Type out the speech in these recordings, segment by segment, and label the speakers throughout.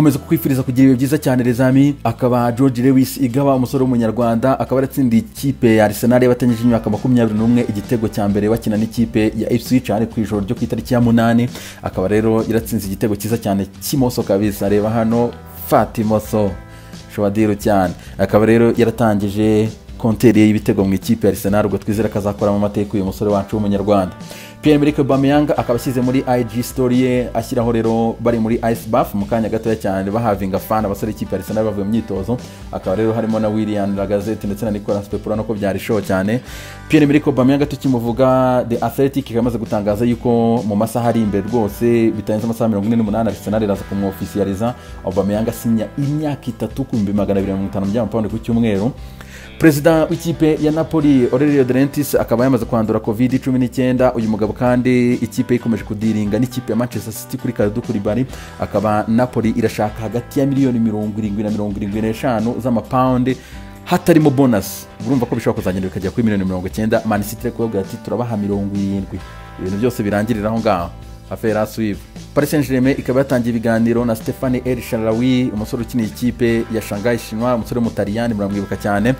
Speaker 1: Nkomeza kukwifuriza kugira ibihe byiza cyane, les amis. Akaba George Lewis Igaba, umusore w'umunyarwanda, akaba yaratsindiye ikipe ya Arsenal y'abatanyije imyaka 21 igitego cya mbere bakina n'ikipe ya Ipswich, ari ku ijoro ryo ku itariki ya 8. Akaba rero yaratsinze igitego cyiza cyane cy'imoso kabisa. Reba hano, fata imoso shobadiru cyane. Akaba rero yaratangije compteur y'ibitego mu ikipe ya Arsenal. Ubwo twizere ko azakora mu mateka uyu musore wacu w'umunyarwanda. Pierre-Emerick Aubameyang akaba ashyize muri IG story ye, ashyiraho rero bari muri ice bath mu kanya gatoya cyane, bahavinga fun abasore ikipe ya Arsenal bavuye mu myitozo. Akaba rero harimo na William Lacazette ndetse na Nicolas Pepe, urabona ko byari show cyane. Pierre-Emerick Aubameyang tukimuvuga, The Athletic ikaba imaze gutangaza yuko mu masaha ari imbere rwose, bitarenze amasaha 48, Arsenal iraza kumwofisiyaliza. Aubameyang asinya imyaka 3 ku 250,000 by'amapawundi ku cyumweru. Perezida w'ikipe ya Napoli, Aurelio De Laurentiis, akaba yamaze kwandura COVID-19. Uyu mugabo kandi ikipe ikomeje kudiringa n'ikipe ya Manchester City kuri Kalidou Koulibaly. Akaba Napoli irashaka hagati ya miliyoni 70 na 75 z'amapawundi hatarimo bonus. Urumva ko bishobora kuzagenda bikajya kuri miliyoni 90. Man City iri kubabwira ati turabaha 70, ibintu byose birangirira aho ngaho, affaire à suivre. Paris Saint-Germain ikaba yatangiye ibiganiro na Stefan El Shaarawy, umusore ukiniye ikipe ya Shanghai Shenhua, umusore w'umutaliyani muramwibuka cyane.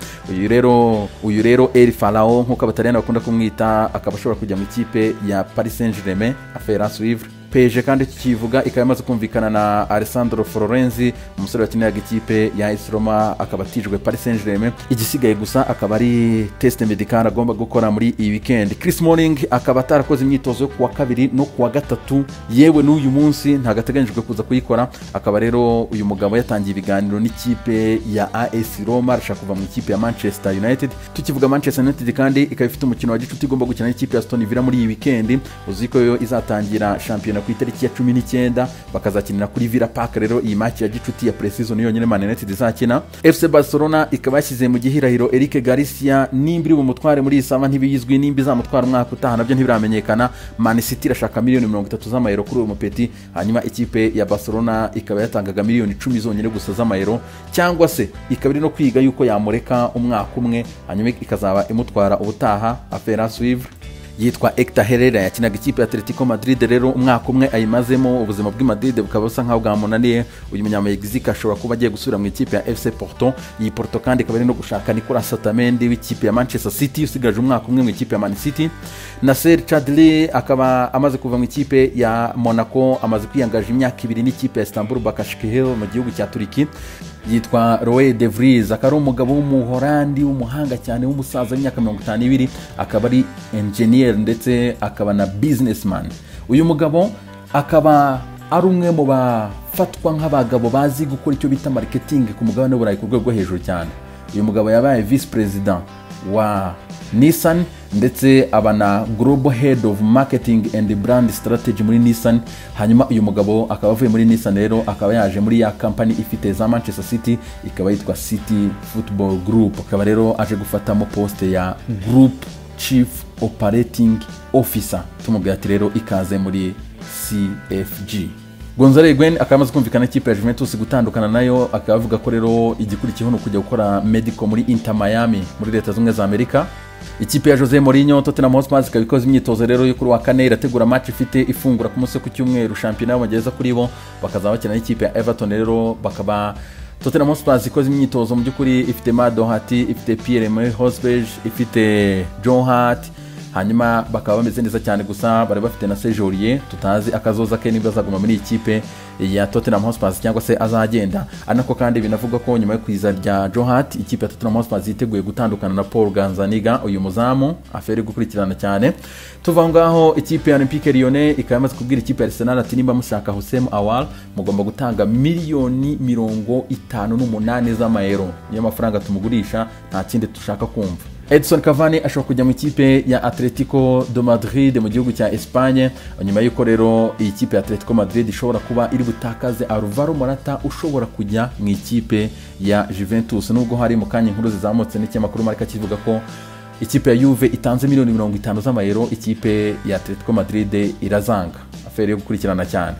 Speaker 1: Uyu rero El Farao nk'uko abataliyani bakunda kumwita, akaba ashobora kujya mu ikipe ya Paris Saint-Germain, affaire à suivre. PSG kandi tukivuga ikaba yamaze kumvikana na Alessandro Florenzi, umusore wakiniraga ikipe ya AS Roma, akaba atijwe Paris Saint-Germain. Igisigaye gusa akaba ari test médical agomba gukora muri iyi weekend. Chris Smalling akaba atarakoze imyitozo yo kuwa kabiri no kuwa gatatu, yewe n'uyu munsi ntabwo ateganyijwe kuza kuyikora. Akaba rero uyu mugabo yatangiye ibiganiro n'ikipe ya AS Roma, arashaka kuva mu ikipe ya Manchester United. Tukivuga Manchester United kandi, ikaba ifite umukino wa gicuti igomba gukina n'ikipe ya Aston Villa muri iyi weekend. Uzi ko yo izatangira shampiyona ku itariki ya 19, bakazakinira kuri Villa Park. Rero iyi match ya gicuti ya pre-season yonyine Man United izakina. FC Barcelona ikaba yashyize mu gihirahiro Eric Garcia. Nimba iri bumutware muri iyi summer ntibizwi, nimba izamutwara umwaka utaha nabyo ntibiramenyekana. Man City irashaka miliyoni 30 z'amayero kuri uyu mupeti, hanyuma ikipe ya Barcelona ikaba yatangaga miliyoni 10 zonyine gusa z'amayero, cyangwa se ikaba iri no kwiga yuko yamureka umwaka umwe, hanyuma ikazaba imutwara ubutaha, affaire à suivre. Yitwa Hector Herrera, yakinaga ikipe ya Atletico Madrid. Rero umwaka umwe ayimazemo, ubuzima bw'i Madrid bukaba busa nkaho bwamunaniye. Uyu munyamegizike ashobora kuba agiye gusubira mu ikipe ya FC Porto. Iyi Porto kandi ikaba iri no gushaka Nicolas Otamendi w'ikipe ya Manchester City, usigaje umwaka umwe mu ikipe ya Man City. Nacer Chadli akaba amaze kuva mu ikipe ya Monaco, amaze kwiyangaje imyaka 2 n'ikipe ya Istanbul Basaksehir mu gihugu cya Turiki. Yitwa Roy de Vries, akaba ari umugabo w'umuhorandi w'umuhanga cyane, w'umusaza w'imyaka 52, akaba ari engineer ndetse akaba na businessman. Uyu mugabo akaba ari umwe mu bafatwa nk'abagabo bazi gukora icyo bita marketing ku mugabane w'Uburayi ku rwego rwo hejuru cyane. Uyu mugabo yabaye vice president wa Nissan, ndetse aba na global head of marketing and brand strategy muri Nissan. Hanyuma uyu mugabo akaba avuye muri Nissan, rero akaba yaje muri ya company ifite za Manchester City, ikaba yitwa City Football Group. Akaba rero aje gufatamo poste ya group chief operating officer. Tumubwira ati rero ikaze muri CFG. Gonzalo Higuain akaba amaze kumvikana n'ikipe ya Juventus gutandukana nayo, akaba avuga ko rero igikurikiyeho ni ukujya gukora medical muri Inter Miami muri Leta Zunze Ubumwe za Amerika. Ikipe ya Jose Mourinho, Tottenham Hotspur, ikaba ikoze imyitozo rero yo kuri wa kane, irategura match ifite ifungura ku munsi wo ku cyumweru shampiyona y'Abongereza kuri bo, bakazaba bakina n'ikipe ya Everton. Rero bakaba Tottenham Hotspur ikoze imyitozo mu by'ukuri ifite Matt Doherty, ifite Pierre-Emile Højbjerg, ifite Joe Hart, hanyuma bakaba bameze neza cyane. Gusa bari bafite na Serge Aurier, tutazi akazoza ke niba azaguma muri iyi kipe ya Tottenham Hotspur cyangwa se azagenda. Ari nako kandi binavugwa ko nyuma yo kwiza rya Joe Hart, ikipe ya Tottenham Hotspur yiteguye gutandukana na Paul Gazzaniga, uyu muzamu, affaire gukurikirana cyane. Tuva aho ngaho, ikipe ya Olympique Lyonnais ikaba yamaze kubwira ikipe ya Arsenal ati nimba mushaka Houssem Aouar mugomba gutanga miliyoni 58 z'amayero, niyo mafaranga tumugurisha, nta kindi dushaka kumva. Edison Cavani ashobora kujya mu ikipe ya Atletico de Madrid mu gihugu cya Espagne, nyuma y'uko rero iyi kipe ya Atletico Madrid ishobora kuba iri butakaze Alvaro Morata ushobora kujya mu ikipe ya Juventus, nubwo hari mu kanya inkuru zizamutse n'ikinyamakuru Marca kivuga ko ikipe ya Juve itanze miliyoni 50 z'amayero, ikipe ya Atletico Madrid irazanga, affaire yo gukurikirana cyane.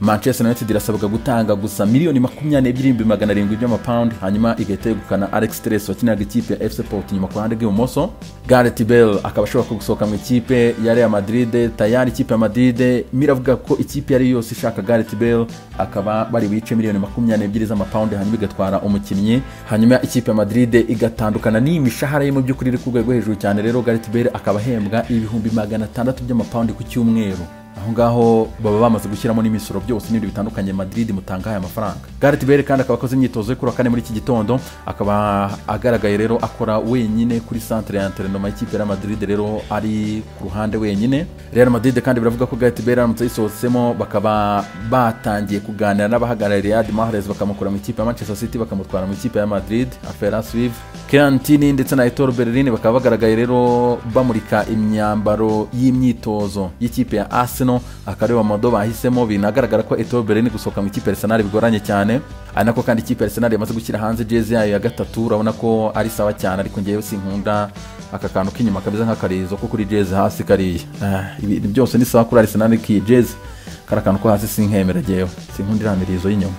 Speaker 1: Manchester United irasabwa gutanga gusa 22,700,000 by'amapawundi, hanyuma igahita yegukana Alex Telles wakiniraga ikipe ya FC Porto inyuma ku ruhande rw'ibumoso. Gareth Bale akaba ashobora gusohoka mu ikipe ya Real Madrid. Tayari ikipe ya Madrid miravuga ko ikipe yari yose ishaka Gareth Bale akaba bari wice 22,000,000 z'amapawundi, hanyuma igatwara umukinnyi, hanyuma ikipe ya Madrid igatandukana n'iyi mishahara ye mu by'ukuri iri ku rwego hejuru cyane. Rero Gareth Bale akaba ahembwa 600,000 by'amapawundi ku cyumweru. Aho ngaho baba bamaze gushyiramo n'imisoro byose n'ibindi bitandukanye. Madrid mutanga aya mafaranga. Gareth Bale kandi akaba akoze imyitozo yo kuri wa kane muri iki gitondo, akaba agaragaye rero akora wenyine kuri centre ya entraînement y'ikipe ya Madrid, rero ari ku ruhande wenyine. Real Madrid kandi biravuga ko Gareth Bale aramutse yisohotsemo bakaba batangiye kuganira n'abahagarariye Riyad Mahrez, bakamukura mu ikipe ya Manchester City bakamutwara mu ikipe ya Madrid. Affaire à suivre. Kerantini ndetse na Ettore Berlin bakaba bagaragaye rero bamurika imyambaro y'imyitozo y'ikipe ya Arsenal, akareba modo bahisemo. Binagaragara ko Ettore Berlin gusohoka mu ikipe ya Arsenal bigoranye cyane, ari nako kandi ikipe ya Arsenal yamaze gushyira hanze jezi yayo ya gatatu. Urabona ko ari sawa cyane, ariko ngewe sinkunda aka kantu k'inyuma kameze nk'akarizo ko kuri jezi hasi kariya. Ibi byose ni sawa kuri Arsenal, ki jezi kari akantu ko hasi sinkemera, ngewe sinkunda iriya mirizo y'inyuma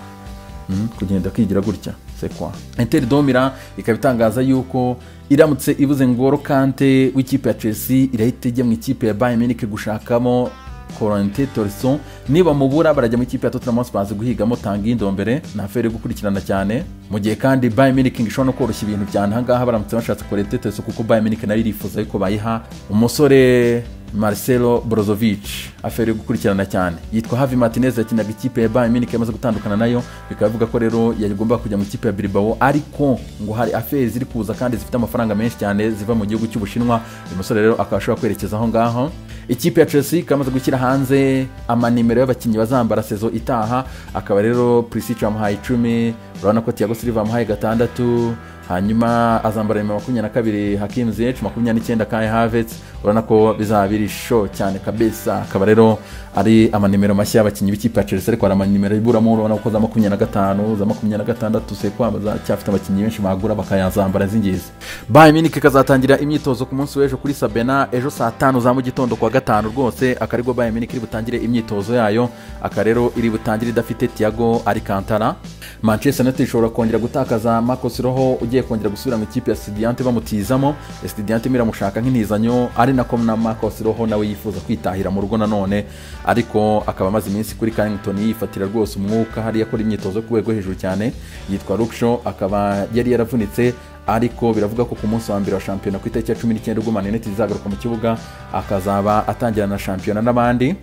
Speaker 1: kugenda kigira gutya c'est quoi. Inter de Milan ikaba itangaza yuko iramutse ibuze Ngolo Kante w'ikipe ya Chelsea irahita ijya mu ikipe ya Bayern Munich gushakamo Corentin Tolisso. Niba mubura barajya mu ikipe ya Tottenham Hotspur guhigamo Tanguy Ndombele, na affaire yo gukurikirana cyane. Mu gihe kandi Bayern Munich ishobora no koroshya ibintu cyane aha ngaha baramutse bashatse Corentin Tolisso, kuko Bayern Munich nayo irifuza yuko bayiha umusore Marcelo Brozovic. Affaire yo gukurikirana cyane. Yitwa Javi Martinez yakinaga ikipe ya Bayern Munich yamaze gutandukana nayo, bikaba bivuga ko rero yagomba kujya mu ikipe ya Bilbao, ariko ngo hari affaire ziri kuza kandi zifite amafaranga menshi cyane ziva mu gihugu cy'Ubushinwa. Uyu musore rero akaba ashobora kwerekeza aho ngaho. Ikipe ya Chelsea ikamaze gushyira hanze amanimero y'abakinnyi bazambara sezo itaha, akaba rero Pulisic bamuhaye 10, urabona ko Thiago Silva bamuhaye 6, hanyuma azambara nimero 22 Hakim Ziyech, 29 Kai Havertz. Urabona ko bizaba biri show cyane kabisa. Akaba rero ari amanimero mashya y'abakinnyi b'ikipe ya Chelsea, ariko hari amanimero iburamo, urabona ko za 25 za 26 sekwa bazacyafite abakinnyi benshi bagura bakayazambara zingizi. Bayern Munich ikazatangira imyitozo ku munsi w'ejo kuri Sabena ejo saa 5 za mu gitondo kwa gatanu rwose, akaribwo Bayern Munich iri butangire imyitozo yayo, akarero iri butangire idafite Thiago Alcantara. Manchester United ishobora kongera gutakaza Marcos Rojo ugiye kongera gusubira mu ikipe ya Estudiantes bamutizamo. Estudiantes iramushaka nk'intizanyo, ari nako na Marcos Rojo nawe yifuza kwitahira mu rugo nanone, ariko akaba amaze iminsi kuri Carrington yifatira rwose umwuka hariya akora imyitozo ku rwego hejuru cyane. Yitwa Luke akaba yari yaravunitse, ariko biravuga ko ku munsi wa mbere wa shampiyona ku itariki ya 19 ubwo Man United izagaruka mu kibuga akazaba atangira na shampiyona n'abandi.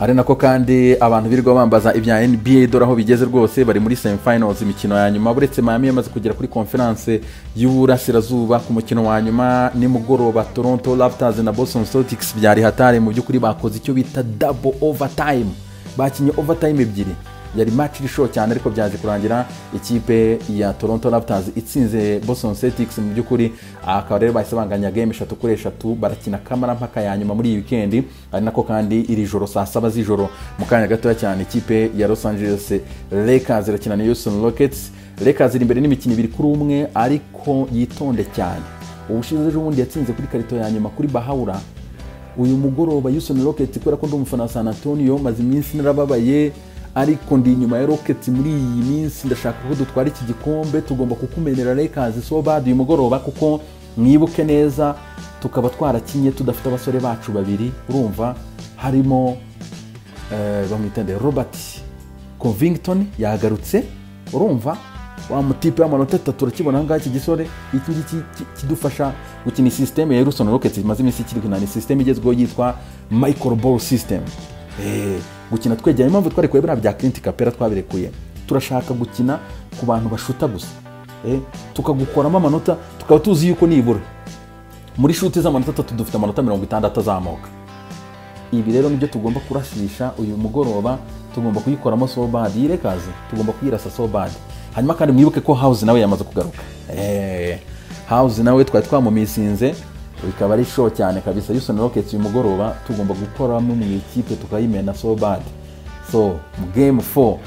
Speaker 1: Ari nako kandi abantu birirwa bambaza ibya NBA dore aho bigeze rwose, bari muri semifinals imikino ya nyuma, buretse Miami yamaze kugera kuri conference y'Uburasirazuba ku mukino wa nyuma nimugoroba. Toronto Raptors na Boston Celtics byari hatari mu by'ukuri, bakoze icyo bita double overtime, bakinye overtime ebyiri, yari match iri show cyane, ariko byaje kurangira ikipe ya Toronto Raptors itsinze Boston Celtics mu by'ukuri. Akaba rero bahise banganya game 3-3, barakina kamara mpaka ya nyuma muri iyi weekend. Ari nako kandi iri joro saa 7 z'ijoro mu kanya gatoya cyane ikipe ya Los Angeles Lakers irakina na Houston Rockets. Lakers iri imbere n'imikino 2-1, ariko yitonde cyane. Ubushize ejo bundi yatsinze kuri karito ya nyuma kuri Bahawura. Uyu mugoroba Houston Rockets, kubera ko ndi umufana wa San Antonio maze iminsi narababaye, ariko ndi inyuma ya Rockets muri iyi minsi, ndashaka ko dutwara iki gikombe, tugomba kukumenera Lakers so bad uyu mugoroba, kuko mwibuke neza tukaba twarakinye tudafite abasore bacu babiri, urumva harimo bamwitende Robert Covington yagarutse, urumva wa mutipe w'amanota 3 urakibona aha ngaha iki gisore, iki ngiki kidufasha gukina system ya Houston Rockets imaze iminsi ikiri gukina, ni system igezweho yitwa Michael Ball system. Gukina twegeranye, impamvu twarekuye biriya bya Clint Capela twabirekuye, turashaka gukina ku bantu bashuta gusa, tukagukoramo amanota, tukaba tuzi yuko nibura muri shuti z'amanota 3 dufite amanota 60 azamuka. Ibi rero nibyo tugomba kurashisha uyu mugoroba, tugomba kuyikoramo so bad, iyi Lakers tugomba kuyirasa so bad. Hanyuma kandi mwibuke ko House nawe yamaze kugaruka, House nawe twari twamumisinze, bikaba ari show cyane kabisa. Houston Rockets uyu mugoroba tugomba gukoramo mu ikipe tukayimena so bad. So game 4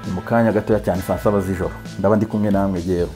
Speaker 1: ni mu kanya gatoya cyane saa 7 z'ijoro, ndaba ndi kumwe namwe rero.